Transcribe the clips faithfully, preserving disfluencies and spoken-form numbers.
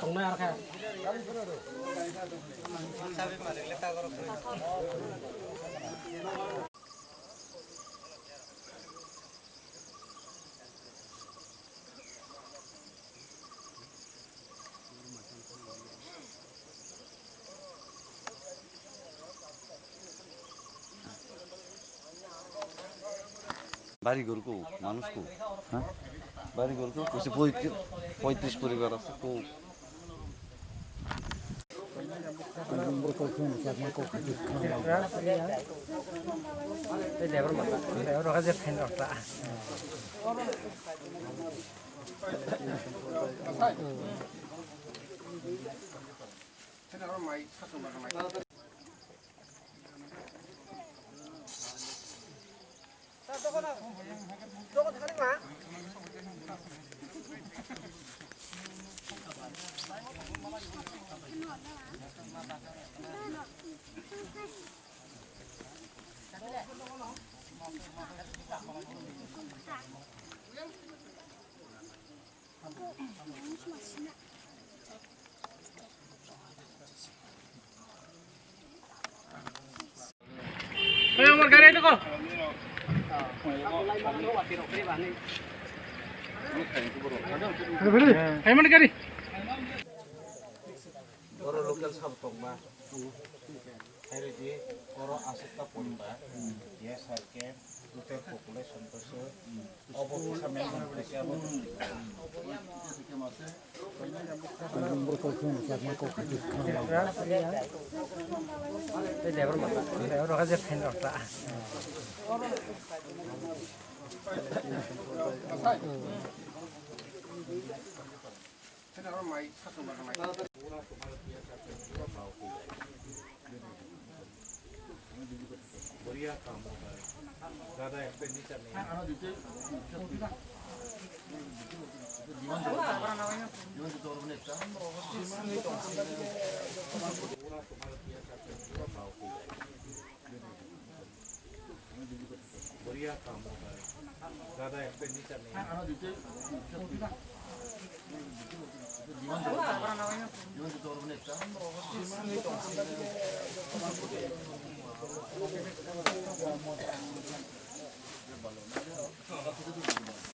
Tongnai arkha. বাড়ি ঘর কো, মানুষ কো? হ্যাঁ? বাড়ি ঘর কো? কইছে পঁয়ত্রিশ, পঁয়ত্রিশ পরিবার আছে কো। Hey, Umar, gari itu kok. Hey, mana gari? Oro local sabo tongma. Hai ridi, oro aswkta poribar. Yes, sir, ke. Total population to se obo kisa mention khaikhe abo.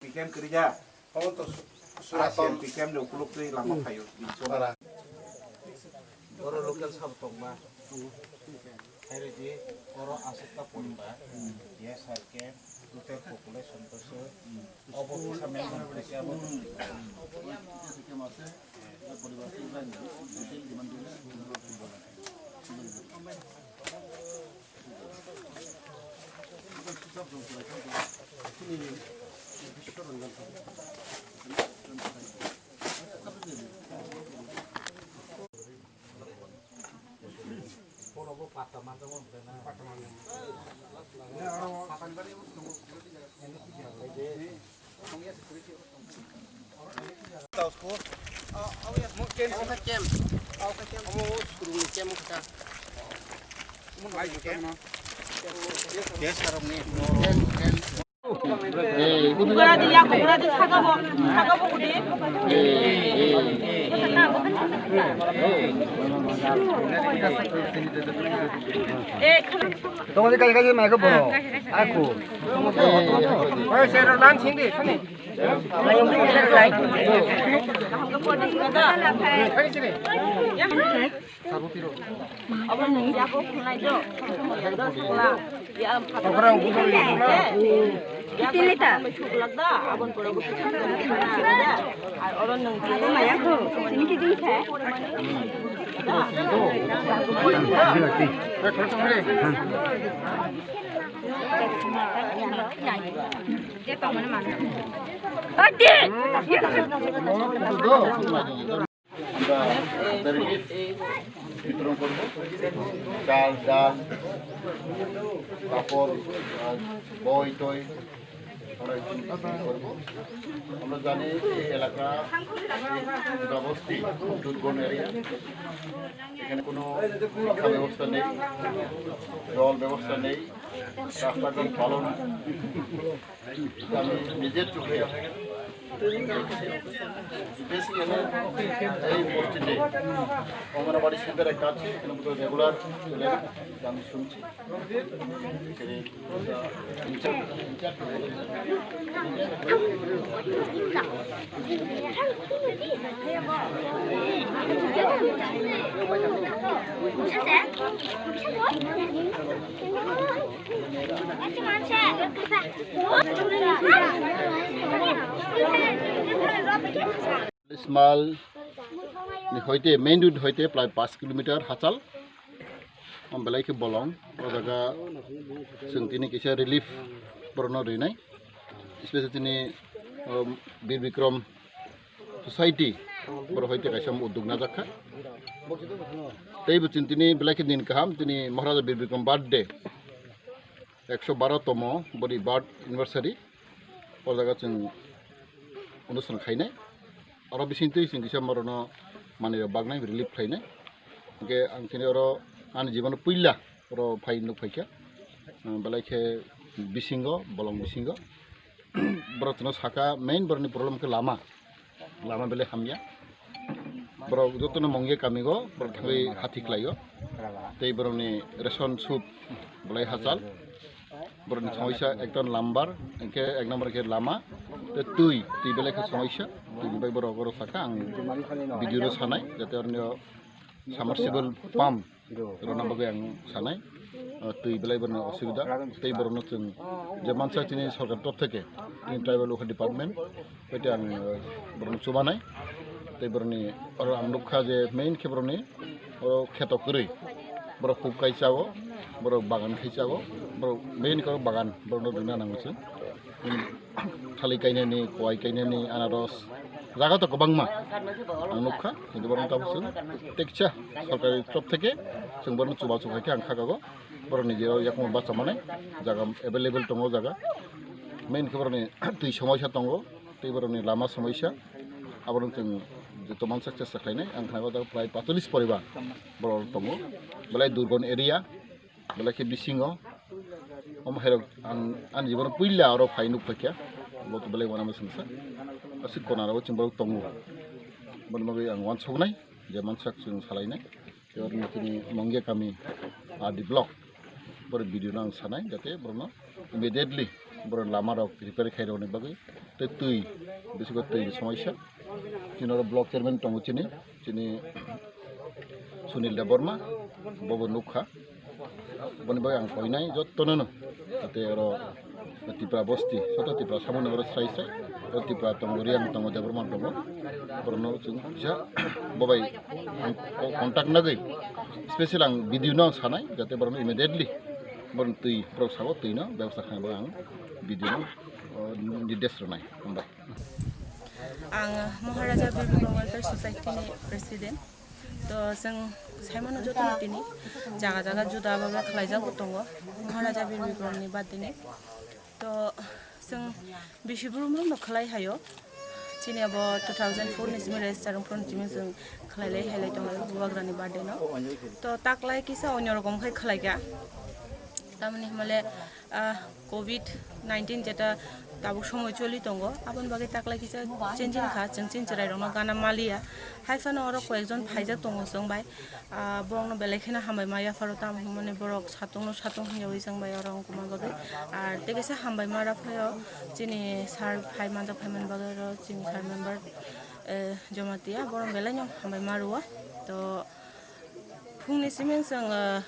Pikem kerja. Kamu tuh surat pikem di ukuluk tuh lama kayu. Oro local sabo tongma. Hai ridi, oro aswkta poribar. Yes, sir, ke. Total population to se obo kisa mention khaikhe abo. Ugradi, yak ugradi, sagabo, sagabo udi. Eh, khana. Tongodi kai kai mai ko bono. Aku. Oi, sero lan sindi, sini. Kai sini. Abo nung yago khulai do, ya phatar. Abo rang bujo ya khulai. Ya phatar mai chuklak da, abon pura bujo chuklak da. Ar oro nung abo maya kho, sini ki ding khe. Ati. আমরা বেরিয়ে বিতরণ করব। চাল, ডাল, পাপড়, আর বই টই, আমরা একটু বিতরণ করব। আমরা জানি এই এলাকা, এই জনবসতি, দুর্গম এরিয়া, এখানে কোনো শিক্ষা ব্যবস্থা নেই, জল ব্যবস্থা নেই, রাস্তাঘাট ভালো না। আমি নিজের চোখে Basically, এই মসজিদে অঙ্গনাবাড়ি সেন্টার একটা আছে, এখানে বোধহয় রেগুলার চলে, আমি শুনছি। Small ni hoite, main road hoite prai paanch kilometer hachal. Om belai khe bolong, o jaga chwng tini kisa relief borokno rinai. Specially tini, um, Bir Bikram Society borok hoite kaisa uddog najak kha. Tei bo chwng tini belai khe din kaham, tini Maharaja Bir Bikram birthday, ekso baro tomo boni birth anniversary. O jaga chwng onusthan khainai. Oro bisingtwi chwng kisa borokno manwi rok baknai, relief khlainai. Hwnkhe ang chini oro ani jibono puila oro phai nuk phaikha. Belai khe bisingo, bolong bisingo. Borok chwngno saka main borokni problem khe lama. Lama belai hamya. Borok jotono Mongya kami o borok thangwi hati khlaio. Tei borokni ration soup belai hachal. Borokni somoisa ekta number, hwnkhe ek number khe lama, tei twi, twi belai khe somoisa, twi bai borok, borok sakha ang video no sanai, jate oroni submersible pump rwna bagwi ang sanai, o twi belai borokni osubida, tei borokno chwng je mansa chini sorkar top theke, chini tribal welfare department, Hwnkhe ang, eh, borokno chubanai. Tei borokni, oro ang nukha je main khe borokni oro kheto kwrwi. Borok huk kai chao, borok bagan khai chao, borok main khe oro bagan, borokno rwna nango chwng. Thali kainani, kowai kainani, anaros, jaga to kwbangma ang nukha, kintu borokno tabuk chwng teksa sorkari top theke chwng borokno chubachu khai khe ang khakago. Borokni je yakung bacha manai jaga available tongo jaga. Main khe borokni twi somoisa tongo. Tei borokni lama somoisa, abono chwng joto mansak chesta khlainai. Ang khnago da prai paitalish poribar borok tongo, belai durgon area, belai khe bisingo. Omo hairok ang ani jibono puila oro phai nuk phaikha, bo to belai uanama swngsa, aswk konarao chwng borok tongo. Boni bagwi ang uansuknai je mansak chwng salainai. Tei oro tini Mongya kami R D block, borok video no ang sanai, jate borokno immediately borok lama rok repair khai rokni bagwi, tei twi, bisingo twi ni somoisa. Chini oro block chairman tongo chini, chini Sunil Debbarma, bobo nukha. Boni bagwi ang koinai jotono no, jate oro Tipra bosti, soto Tipra samung nang oro srai srai, oro Tipra tongo, Riang tongo, Debbarma tongo, borokno chwng kisa bobai ang co-, contact nagwi special ang video no ang sanai, jate borokno immediately borokno twi borok sabo twi no bebosta khlaina bagwi ang video no, o, nirdesh rwnai. Hambai. Ang Maharaja Bir Bikram Welfare Society ni president. To chwng saimano jotono tini jaga jaga juda babe khlaijak bo tongo Maharaja Bir Bikram ni birthday ni. To chwng bisi brum brum no khlai hayo. Chini abo two thousand four ni simi register wngphuru chini chwng khlai lai hai lai tongo Bubagra ni birthday no. To taklai kisa onyo rokom khai khlai kha. Tamoni hwnmale, ah, covid nineteen jeta tabuk somoi choli tongo, aboni bagwi taklai kisa changing kha, chwng chini chwrairokno gana maliya. Hai phano oro koyekjon phaijak tongo chwng bai. Ah, borokno belai kheno hambai ma yapharo, tamo hwnmani borok satungno satung hwnyawi chwng bai oro wngkukma bagwi. Ar tei kaisa hambai ma rw phaio chini sir phai manjak phaimani bagwi oro chini sir member, eh, Jamatia, borok belaino hambai ma rwo. To, Phungni simi chwng, ah,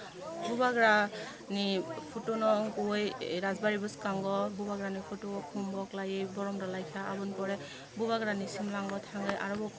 Bubagra ni photo no wngkukwi, eh, Rajbari bwskango Bubagra ni photo o khum bo klaiwi borom rwlai kha. Aboni pore Bubagra ni simlang bo thangwi aro bo